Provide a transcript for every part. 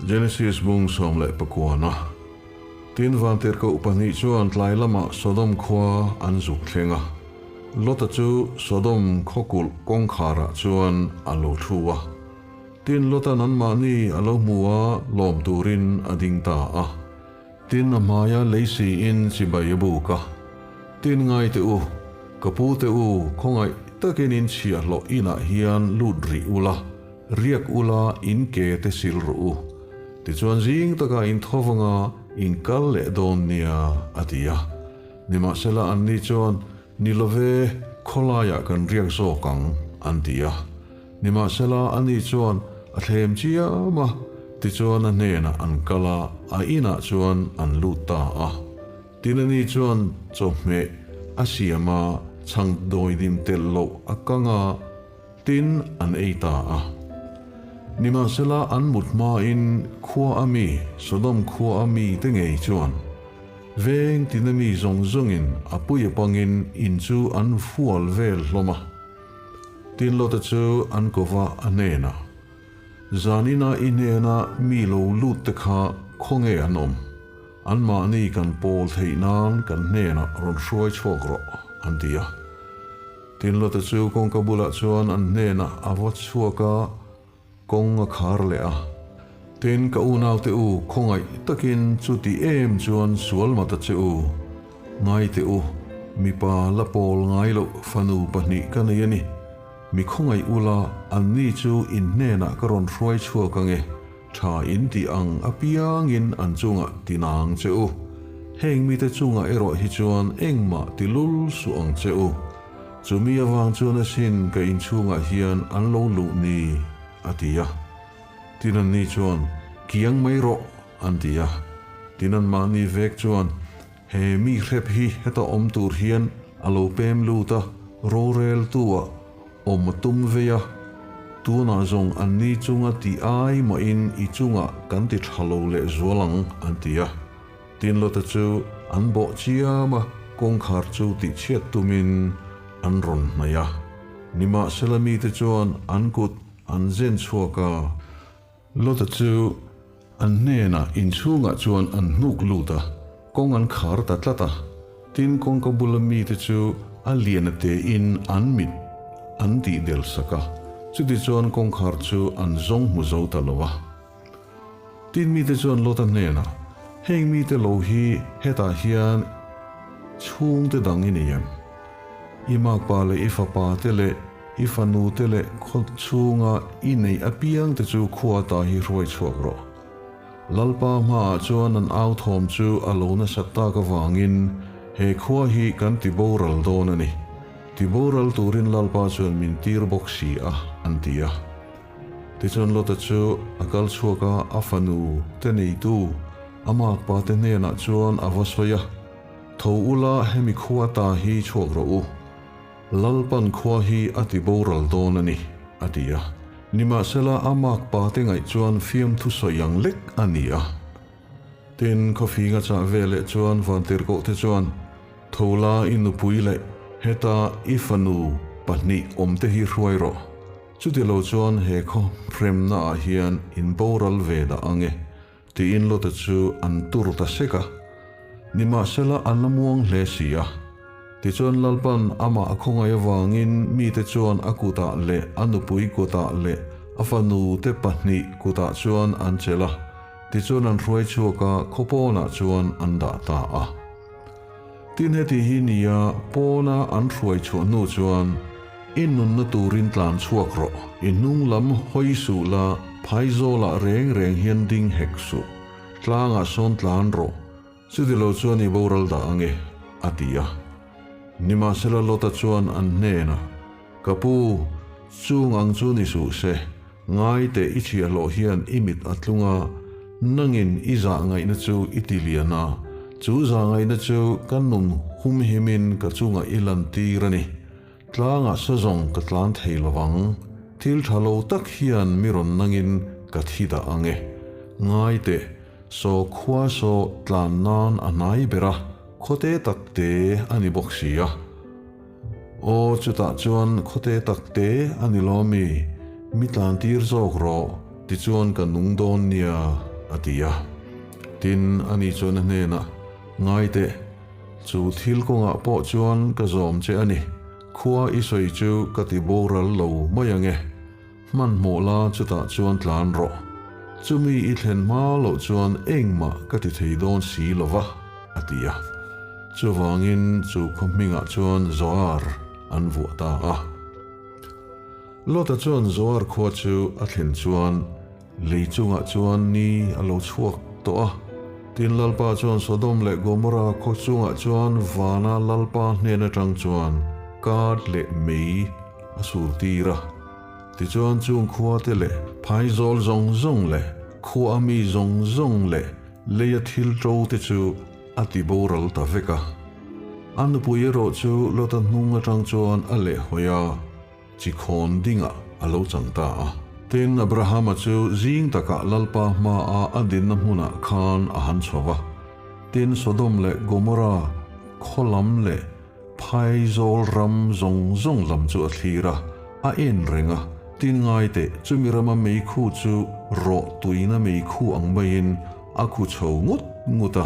Genesis bung 19. Tin vantirhkoh pahnih chuan tlai lamah Sodom khua an zuk thleng a. Lota chu Sodom khawkulh kawngkharah chuan a lo thu a. Tin Lota'n anmahni a lo hmu a, lawm turin a ding ta a. Tin a hmaia lei siin chibai a buk a. Tin ngai teh u, ka pu te u, khawngaih takin in chhiahhlawh inah hian lut rih ula, riak ula in ke te sil rawh u. Tichuan zing takah in tho vanga in kal leh dawn nia, a ti a. Nimahsela anni chuan, Ni love, khawlaiah kan riak zawk ang, an ti a. Nimahsela ani chuan a thlem chiam a, tichuan a hnenah an kal a, a inah chuan an lut ta a. Tin ani chuan chawhmeh a siam a, chhang dawidim telh loh a kang a, tin an ei ta a. Nimahsela an mut hmain khua a mi, Sodom khua a mi te ngei chuan veng tina mi zawng zawngin a pui a pangin in chu an fual vel hlawm a. Tin Lota chu an kova a hnenah, Zanina i hnena mi lo lut te kha khawnge an awm? Anmahni kan pawl theih nan kan hnenah rawn hruai chhuak rawh, an ti a. Tin Lota chu kawngka bulah chuan an hnenah a va chhuak a, kawng a khar leh a. Tin ka unaute u, khawngaih takin chuti em chuan sual ma ta che u. Ngai teh u, mipa la pawl ngai loh fanu pahnih ka nei a ni. Mi khawngaih ula, anni chu in hnenah ka rawn hruai chhuak ang e, tha in tih ang apiangin an chungah ti nang che u. Heng mite chungah erawh hi chuan engmah ti lul suh ang che u. Chumi avang chuan asin ka inchhungah hian an lo luh ni, a ti a. Tin anni chuan, Kiang mai rawh, an ti a. Tin anmahni vek chuan, He mi hrep hi heta awm tur hian a lo pem lut a, roreltu-ah awm a tum vei a. Tunah zawng anni chunga ti ai mahin i chungah kan ti tha lo leh zual ang, an ti a. Tin Lota chu an bawh chiam a, kawngkhar chu tihchhiat tumin an rawn hnaih a. Nimahsela mite chuan an kut an zen chhuak a. Lota chu an hnenah inchhungah chuan an hnuk lut a, kawng an khar ta tlat a. Tin kawngka bula mite chu a lian a tein an mit an tih del sak a, chutichuan kawngkhar chu an zawng hmu zo ta lo a. Tin mite chuan Lota hnenah, Heng mite lo hi hetah hian chhungte dang i nei em? I makpa leh i fapa te leh i fanu te leh khaw chhunga i neih apiang te chu khua ta hi hruai chhuak rawh. Lalpa hmaah chuan an au thawm chu a lo nasat tak avangin he khua hi kan ti boral dawn a ni. Ti boral turin Lalpa chuan min tir bawk si a, an ti a. Tichuan Lota chu a kal chhuak a, a fanu te neitu a makpa te hnenah chuan a va sawi a, Tho ula hemi khua ta hi chhuak rawh u, Lalpan khua hi a ti boral dawn a ni, a ti a. Nimahsela a makpa te ngaih chuan fiamthu sawi ang lek a ni a. Tin, khawfinga chah veleh chuan vantirhkoh te chuan, Tho la i nupui leh heta i fanu pahnih awmte hi hruai rawh. Chuti lo chuan he khaw hremna ah hian in boral ve dah ang e, tiin Lota chu an tur ta sek a. Nimahsela an la muang hle si a. Tichuan Lalpan amah a khawngaih avangin mite chuan a kutah leh a nupui kutah leh a fanu te pahnih kutah chuan an chelh a, tichuan an hruai chhuak a, khaw pawnah chuan an dah ta a. Tin heti hi nia pawna an hruai chhuah hnu chuan i nunna turin tlan chhuak rawh, i hnung lam hawi suh la, phaizawlah reng reng hian ding hek suh, tlangah sawn tlan rawh, chuti lo chuan i boral dah ang e, a ti a. Nimahsela Lota chuan an hnenah, Ka pu, chung ang chu ni suh se, ngai teh i chhiahhlawh hian i mit a tlung a, nangin i zah ngaihna chu i ti lian a, chu zah ngaihna chu ka nun humhimin ka chungah i lantir a ni. Tlangah sa zawng ka tlan thei lo vang, thil tha lo tak hian mi rawn nangin ka thi dah ang e. Ngai teh, saw khua saw tlan nan a hnai ber a, khawte tak te a ni bawk si a. Aw, chutah chuan khawte tak te a ni lo mi? Mi tlan tir zawk rawh. tichuan ka nung dawn nia, a ti a. Tin, ani chuan a hnenah, Ngai teh, chu thil kawngah pawh chuan ka zawm che a ni, khua i sawi chu ka ti boral lo mai ang e. Hmanhmawh la chutah chuan tlan rawh. Chumi i thlen hma loh chuan engmah ka ti thei dawn si lo va, a ti a. Chuvangin chu khaw hmingah chuan Zoar an vuah ta a. Lota chuan Zoar khua chu a thlen chuan lei chungah chuan ni a lo chhuak tawh a. Tin Lalpa chuan Sodom leh Gomorra khaw chungah chuan vana Lalpa hnen atang chuan kât leh mei a sur tir a. Tichuan chung khua te leh phaizawl zawng zawng leh khua a mi zawng zawng leh leia thil ṭo te chu a ti boral ta vek a. A nupui erawh chu Lota hnung aṭang chuan a lehhawi a, chi khawn dingah a lo chang ta a. Tin, Abrahama chu zing takah Lalpa hmaa a dinna hmunah khan a han chho va. Tin, Sodom leh Gomorra khaw lam leh Phaizawl ram zawng zawng lam chu a thlir a, a en reng a, tin ngai teh chumi rama meikhu chu rawh tuina meikhu ang maiin a khu chho ngut ngut a.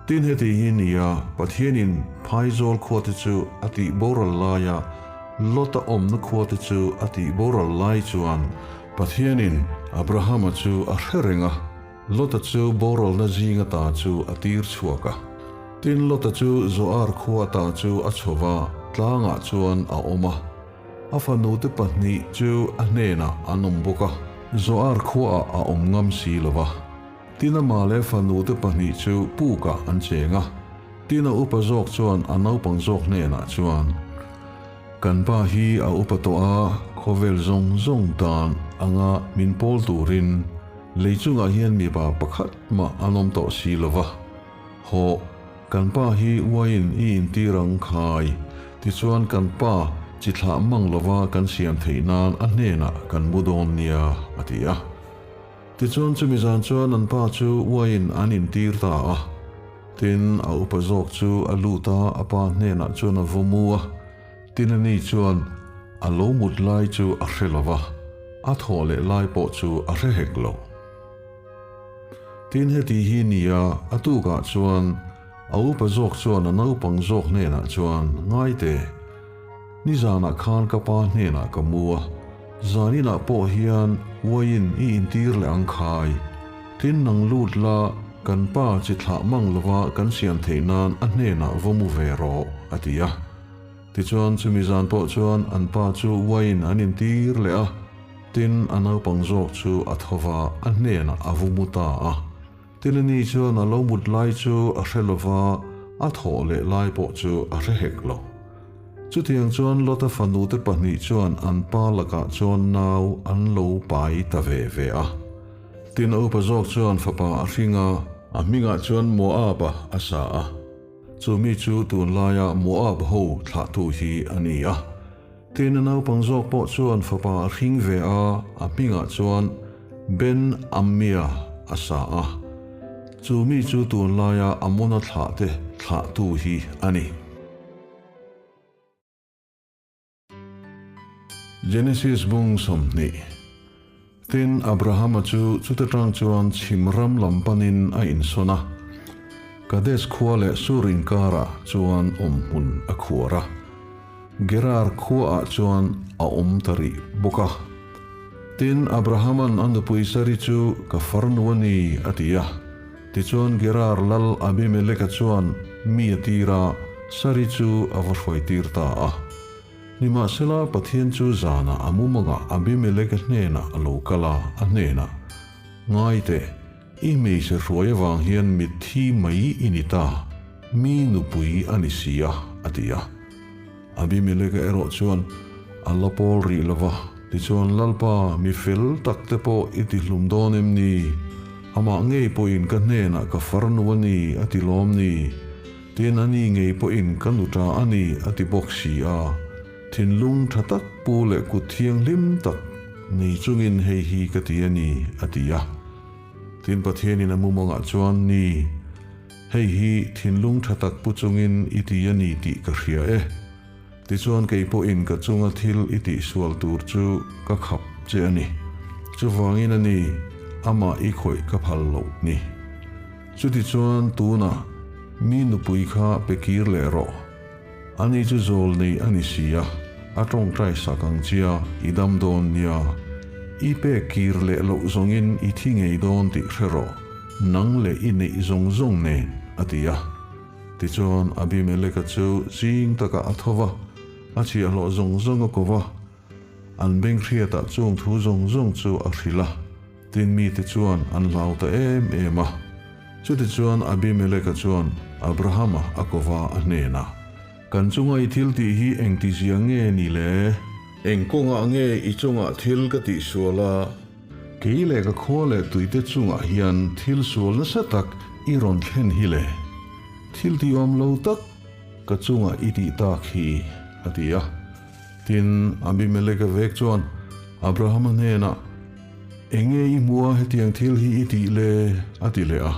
Tin heti hi nia, Pathianin Phaizawl khuate chu a tih boral laia Lota awmna khuate chu a tih boral lai chuan Pathianin Abrahama chu a hre reng a, Lota chu boralna zinga ta chu a tir chhuak a. Tin, Lota chu Zoar khua ta chu a chho va, tlangah chuan a awm a. A fanute pahnih chu a hnenah an awm bawk a, Zoar khuaah a awm ngam si lo va. Tin, amah leh fanute pahnih chu pukah an cheng a. Tin, a upa zawk chuan a naupang zawk hnenah chuan, Kan pa hi a upa tawh a, khawvel zawng zawng dan anga min pawl turin lei chungah hian mipa pakhat mah an awm tawh si lo va. Hawh, kan pa hi uaiin i intir ang khai, tichuan kan pa chi thlah mang lova kan siam theih nan a hnenah kan mu dawn nia, a ti a. Tichuan chumi zan chuan an pa chu uaiin an intir ta a. Tin, a upa zawk chu a lut a, a pa hnenah chuan a vaw mu a. Tin, ani chuan a lo mut lai chu a hre lo va, a thawh leh lai pawh chu a hre hek lo. Tin, heti hi nia, a tukah chuan a upa zawk chuan a naupang zawk hnenah chuan, Ngai teh, nizanah khan ka pa hnenah ka mu a, zaninah pawh hian uaiin i intir leh ang khai. Tin nang lut la, kan pa chi thlah mang lova kan siam theih nan a hnenah va mu ve rawh, a ti a. Tichuan chumi zan pawh chuan an pa chu uaiin an intir leh a, tin a naupang zawk chu a tho va, a hnenah a vu mu ta a. Tin ani chuan a lo mut lai chu a hre lova, a thawh leh lai pawh chu a hre hek lo. Chutiang chuan Lota fanute pahnih chuan an pa lakah chuan nau an lo pai ta ve ve a. Tin a upa zawk chuan fapa a hring a, a hmingah chuan Moab-a a sa a. Chu mi chu tunlaia Moab ho thlahtu hi a ni a. Tin a naupang zawk pawh chuan fapa a hring ve a, a hmingah chuan Ben-Ammia a sa a. Chu mi chu tunlaia Amona thlahte thlahtu hi a ni. Genesis bung 20. Tin, Abrahama chu chuta tang chuan chhim ram lam panin a insawn a, Kades khua leh Sur inkarah chuan awm hmun a khuar a, Gerar khuaah chuan a awm ta rih bawk a. Tin, Abrahama'n a nupui Sari chu ka farnu a ni a ti a. Tichuan Gerar lal Abimeleka chuan mi a tir a, Sari chu a va hruaitir ta a. Nimahsela, Pathian chu zanah a mumangah Abimeleka hnenah a lo kal a, a hnenah, Ngai teh, i hmeichhe hruai avang hian mitthi mai i ni ta, mi nupui a ni si a, a ti a. Abimeleka erawh chuan a la pawl rih lo va, tichuan, Lalpa, mi fel tak te pawh i ti hlum dawn em ni? Amah ngei pawhin ka hnenah ka farnu a ni, a ti lawm ni? Tin, ani ngei pawhin ka nuṭa a ni, a ti bawk si a. Thinlung ṭha tak pu leh kut thianghlim tak nei chungin hei hi ka ti a ni, a ti a. Tin, Pathianin a mumangah chuan, Ni. Hei hi thinlung tha tak pu chungin i ti a ni tih ka hria e. Tichuan kei pawhin ka chunga thil i tihsual tur chu ka khap che a ni. Chuvangin a ni, amah i khawih ka phal loh ni. Chutichuan tunah mi nupui kha pe kir leh rawh. Ani chu zawl nei a ni si a, a tawngtai sak ang chia i dam dawn nia. I pek kir leh loh zawngin i thi ngei dawn tih hre rawh, nang leh i neih zawng zawng nen, a ti a. Tichuan Abimeleka chu zing takah a tho va, a chhiahhlawh zawng zawng a ko va, an beng hriatah chung thu zawng zawng chu a hrilh a. Tin mite chuan an hlau ta em em a. Chutichuan Abimeleka chuan Abrahama a ko va a hnenah, Kan chunga i thil tih hi engtizia nge ni le? Eng kawngah nge i chungah thil ka tihsual a? Kei leh ka khua leh tuite chungah hian thil sual nasa tak i rawn thlen hi le? Thil tihawm lo tak ka chungah i tih tak hi, a ti a. Tin, Abimeleka vek chuan Abrahama hnenah, Enge i hmuh a hetiang thil hi i tih le? a ti leh a.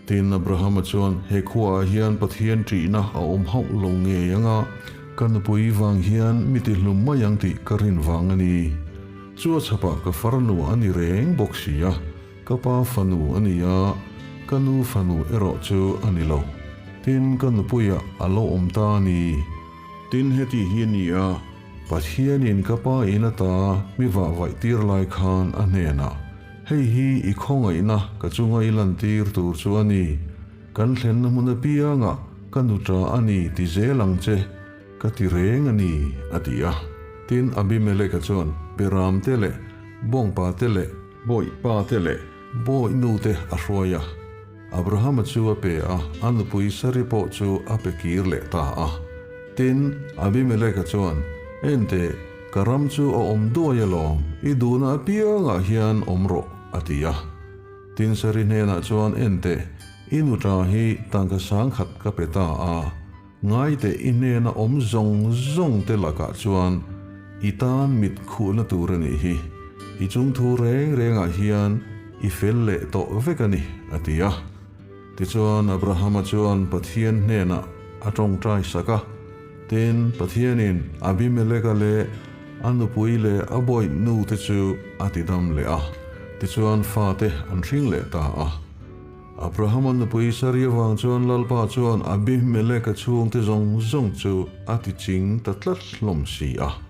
Tin, Abrahama chuan, He khuaah hian Pathian ṭihna a awm hauh lo ngei ang a, ka nupui vang hian mi tihlum mai ang tih ka rin vang a ni. Chu a chhapah ka farnu a ni reng bawk si a, ka pa fanu a ni a, ka nu fanu erawh chu a ni lo. Tin, ka nupuiah a lo awm ta a ni. Tin, heti hi a ni a, Pathianin ka pa in ata mi vah vaih tir lai khan a hnenah, Hei hi i khawngaihna ka chunga i lantir tur chu a ni, kan thlenna hmun apiangah ka nuṭa a ni ti zel ang che, ka ti reng a ni, a ti a. Tin, Abimeleka chuan Beram te leh Bawngpa te leh Bawihpa te leh Bawihnu te a hruai a. Abrahama chu a pe a, a nupui Sari pawh chu a pe kir leh ta a. Tin, Abimeleka chuan, Enteh, ka ram chu a awm duai alawm, i duhna apiangah hian awm rawh, a ti a. Tin, Sari hnenah chuan, Enteh, i nuṭa hi tangka sangkhat ka pe ta a, ngaiteh i hnena awm zawng zawng te lakah chuan i tan mit khuhna tur a nih hi, i chungthu reng rengah hian i fel leh tawh vek a ni, a ti a. Tichuan Abrahama chuan Pathian hnenah a tawngtai sak a. Tin, Pathianin Abimeleka leh a nupui leh a bawih nute chu a tidam leh a, tichuan fate an hring leh ta a. Abrahama nupui Sari avang chuan Lalpa chuan Abimeleka chhungte zawng zawng chu a tiching ta tlat hlawm si a.